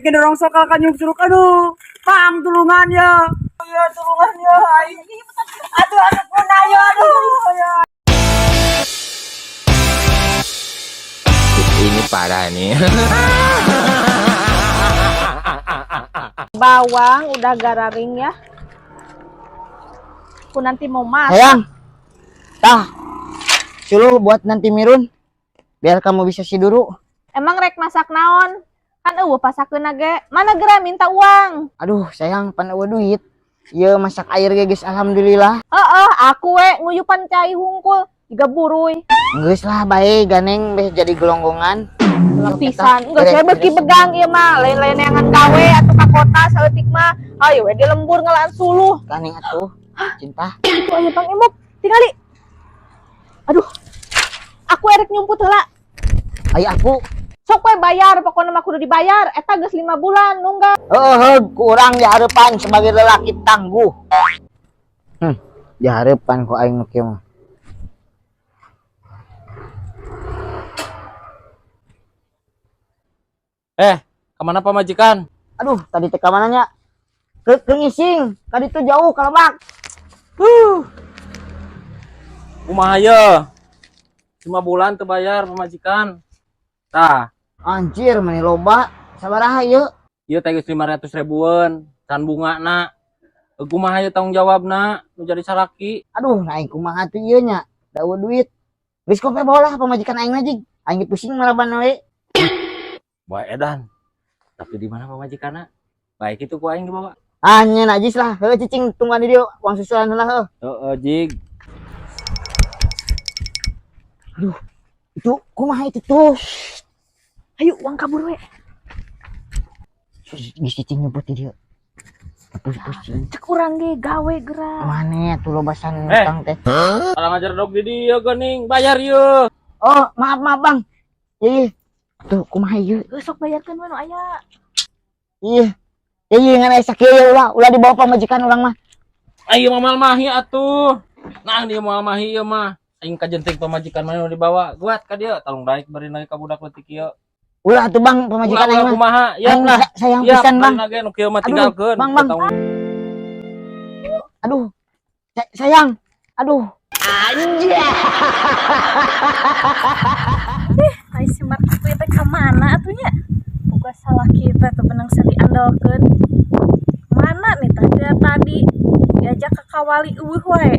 Bikin dorong sokal kan nyung suruk aduh. Pang tulungan ya. Ya tulungan ya aing. Aduh aduh puna ya aduh ya. Ini parah nih. Bawang udah gararing ya. Aku nanti mau masak. Sayang. Tah. Suluh buat nanti mirun. Biar kamu bisa siduru. Emang rek masak naon? Kan eueuh pasakeun ge. Mana geura minta uang? Aduh, sayang pan eueuh duit. Ieu masak air ge geus alhamdulillah. Heeh, aku we nguyupan cai hungkul jiga buruy. Geus lah bae ganeng beh jadi gelonggongan. Pisan, enggak saya beuki begang ieu mah, lain-lain neangan gawe atau ka kota saeutik mah. Ayo we di lembur ngelaan suluh. Ganeng atuh. Cinta. Itu aya Bang Imuk, tingali. Aduh. Aku erek nyumput heula. Ayo aku. Sok we bayar, pokoknya mah kudu dibayar. Eta geus 5 bulan nunggak. Heuh, ku urang dihareupan sebagai lelaki tangguh. Dihareupan ku aing nu kieu mah. Kemana pamajikan? Aduh, tadi teh ka mana nya? Ke ngising, ka ditu jauh ka lebak. Kumaha ye? 5 bulan teu bayar pamajikan. Tah, Anjir, meni loba. Sabaraha ieu? ieu teh geus 500 ribuan, can bungana. Kumaha ye tanggung jawabna nu jadi salaki? Aduh, nah aing kumaha tuh ieu nya? Da eueuh duit. Geus kope bawa lah pamajikan aing mah jig. Aing ge pusing maraban we. Bae edan. Tapi di mana pamajikanna? Baik itu ku aing dibawa. Ah, nya najis lah. Heuh cicing tungguan di dieu uang susulan heula heuh. Heeh, jig. Aduh, itu kumaha itu tuh? Ayo uang kabur we. Geus cicing nyebut di dieu. Pusing. Cek urang ge gawe geura. Mana tuh lobasan utang teh? Kalau ngajar dok di dieu geuning, bayar ye. Oh, maaf maaf Bang. Iya, iya. Tuh kumaha ieu? Geus sok bayarkeun we nu aya. Iya. Iya, iya ngan aya sakieu ya ulah, ulah dibawa pamajikan urang mah. Ayo moal mahi atuh. Nah, dia moal mahi ieu mah. Aing kajenting pamajikan mana nu dibawa. Guat ka dieu, talung daek bari nage ka budak leutik ieu. Ulah atuh Bang pamajikan Ulah aing mah. kumaha? Ya Aing lah. sayang Ya, pisan Bang. bari nage nu kieu mah Aduh, tinggalkeun. Bang, Bang. Aduh. Sayang. Aduh. Ai si Mark itu teh ka mana atuh nya? Boga salah kita teh benang diandalkeun. Mana nih tah dia tadi diajak ke kawali eueuh wae.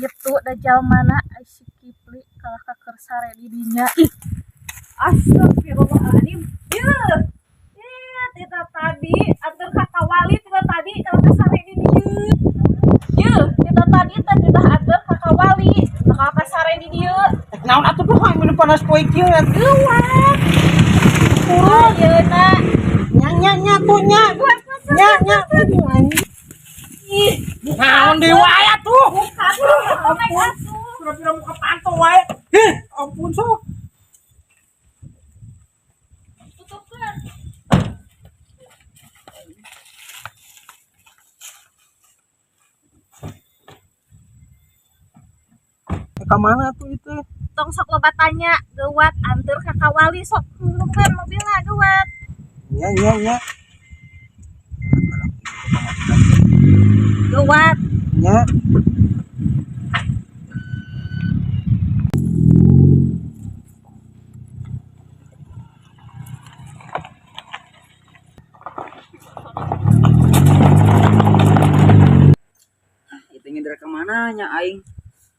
Itu dajal mana ai si Kipli kalah ka keur sare di dinya. Ih. Astagfirullahaladzim. Yeuh. Ih, tidak tadi anteur ka kawali tidak tadi kalah ka sare di dieu. Yeuh, tidak tadi teh tidak anteur ka kawali, kalah ka sare di dieu. Naon atuh duh aing minum panas poe kieu. Geuwat. Kurang yeuna. Nya nya nya tuh nya. Nya nya. Ih, Naon deui wae atuh. buka tuh, naik atuh. Pira-pira muka panto wae. Hih, ampun sok. Tutupkeun. Ka mana tuh itu? Tong sok loba tanya, geuwat anteur ka kawali sok tulungan mobilna geuwat. Nya nya nya. Geuwat. Nya. Itu ngider kemana nya aing?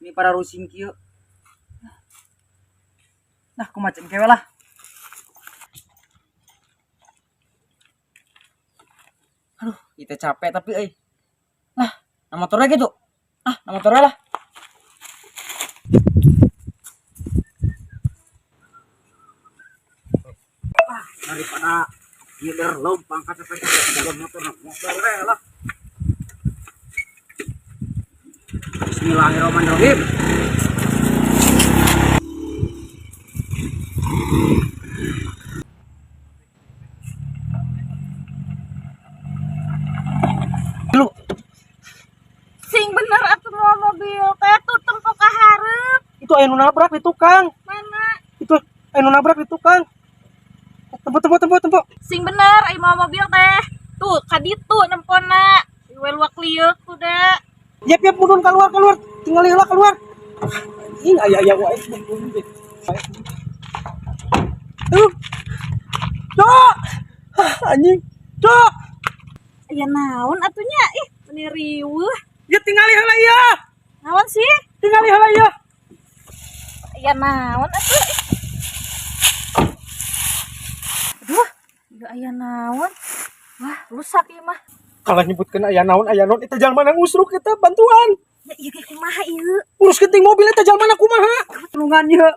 Ini para rusing kieu. Nah, aku macam kewe lah. Aduh, kita capek tapi euy. Lah, nah motornya gitu. Ah, nah motornya lah. Ah, daripada ngider lompang kaca-kaca jalan motor, nah, motornya lah. Bismillahirrahmanirrahim. Lu Sing bener atuh mau mobil teh tuh tempo ka hareup. itu aya nu nabrak di tukang. Mana? Itu aya nu nabrak. Ditabrak di tukang. Tempo tempo tempo tempo. Sing bener ai mawa mobil teh. Tuh, ka ditu nempona. We luak lieuk tuh da. Yep yep mudun keluar keluar. Tinggal heula keluar. Anjing aya aya wae. Tuh. Cok. Anjing. Cok. Aya naon atuh nya? Ih, meni riweuh. Ya tingali heula ieu. Naon sih? Tingali heula ieu. Aya naon atuh? Ih. Aduh, ieu aya naon? Wah, rusak ieu mah. Kalau nyebutkeun aya naon eta jalma ngusruk eta bantuan. Ya ieu ge kumaha ieu? Uruskeun ting mobil eta jalma kumaha? Tulungan ya.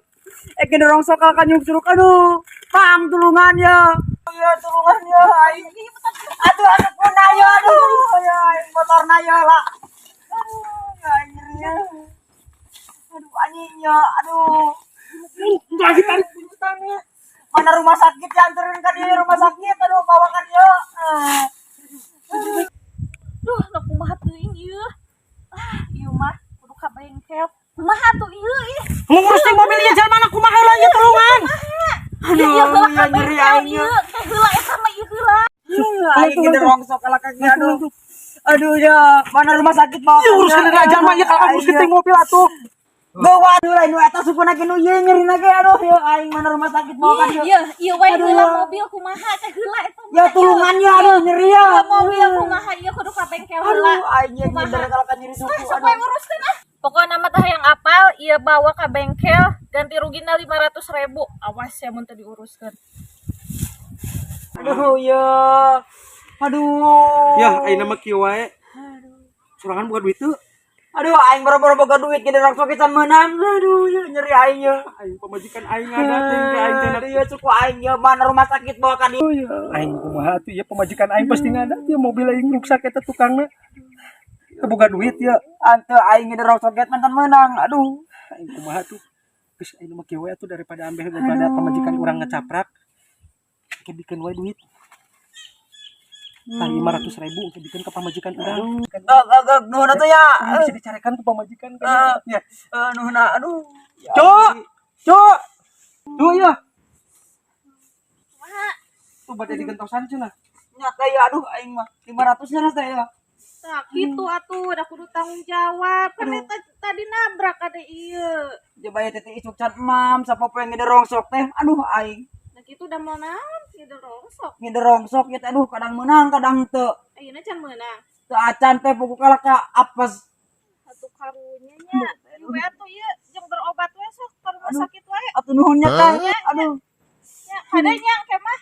Eh rongsok ka nyungsruk aduh. Pang tulungan ya. Ya tulungan ya aing. Aduh aduh puna ya aduh. Ya aing motorna ya lah. Aduh ya aing nyeri ya. Aduh anjing ya aduh. Lagi tarik buntutannya. Mana rumah sakit ya anterin ka dieu rumah sakit aduh bawa ka dieu. Duh, nu kumaha teuing ieu? Ah, ieu mah kudu ka bengkel. Kumaha tuh ieu ih? Ngurus ting mobil ieu jalma kumaha heula ieu tulungan. Aduh, ieu heula ka ya nyeri bengkel aing ieu. Teh heula eta mah ieu heula. Aing ge rongsok ka kaki aduh. Aduh ya, mana rumah sakit bawa Ieu uruskeun heula jalma ieu kalau nguruskeun ting mobil atuh. Bawa aduh lain nu eta supuna ge nu ieu nyerina ge aduh ya aing mana rumah sakit bawa ka dieu. Ieu, ieu we Aduh, heula ya. Mobil kumaha teh heula eta mah. Ya tulungan ya aduh nyeri ya. Ieu mobil kumaha ieu kudu ka bengkel heula. Aduh aing ye Kumaha? nyeri kalau ka nyeri suku. Ah, sok we nguruskeun ah. Pokokna mah teh yang apal ieu bawa ka bengkel ganti rugina 500.000. Awas ya mun teu diuruskeun. Aduh ya. Aduh. Ya ayeuna mah kieu wae. Sorangan boga duit teu. Aduh aing boro-boro boga duit ge rongsok can meunang. Aduh ya nyeri aing ya. Aing pamajikan aing ada ting teh aing teh Aduh ya suku aing ya mana rumah sakit bawa ka dieu. Aing kumaha atuh ieu pamajikan aing pasti ngada ieu mobil aing ruksak eta tukangna. Teu boga duit ya. Ante aing ge rongsok ge mantan meunang. Aduh. Aing kumaha tuh. Geus aing mah kieu wae atuh daripada ambeh daripada pamajikan urang ngecaprak. Ke bikeun wae duit. Tah 500.000 untuk bikeun ke pamajikan urang. Gog gog gog nuhun atuh ya. Bisa dicarekan ku pamajikan kan. Ya. Eh nuhun aduh. Ya, Cuk, cuk. Tuh ya. Kumaha? Tuh bade digentosan cenah. Nyata ya aduh aing mah 500 nya teh ya. Tah kitu atuh da kudu tanggung jawab. Kan eta tadi nabrak ade ieu. Jabaya teh isuk can emam sapopoe ngide rongsok teh aduh aing. Nah kitu udah mau naon ngide rongsok. Ngide rongsok ya teh aduh kadang menang kadang teu. Ayeuna can meunang. Teu acan teh pokok kalah ka apes. Atuh karunya nya. Ieu we atuh ieu jeung berobat we sok ka rumah sakit wae. Atuh nuhun nya teh. Aduh. Nya kade nya engke mah.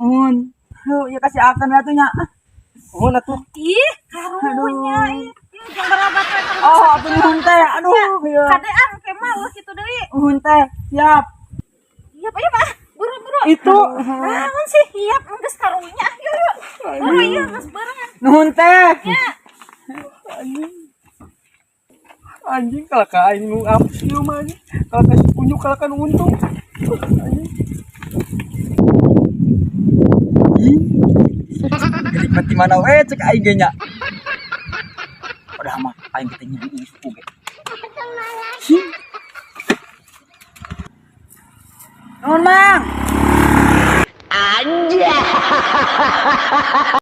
Nuhun. Aduh ieu kasih akan we atuh nya. Nuhun atuh. Ih, karunya ih. Ieu jeung berobat we ka rumah Oh sakit. atuh nuhun teh. Aduh ya. Kade ah engke mah eueuh kitu deui. Nuhun teh. Siap. Iya, iya mah. Buru-buru. Itu Naon sih? Hiap geus karunya. Yuk, yuk. Buru ieu geus barengan. Nuhun teh. Nya. Anjing kalau ka aing nu apes ieu mah anjing. Kalau ka si kunyuk kalau ka nu untung. Anjing. Gerik mati mana we cek aing ge nya. Padahal mah aing teh nyeri ieu suku ge. Nuhun Mang.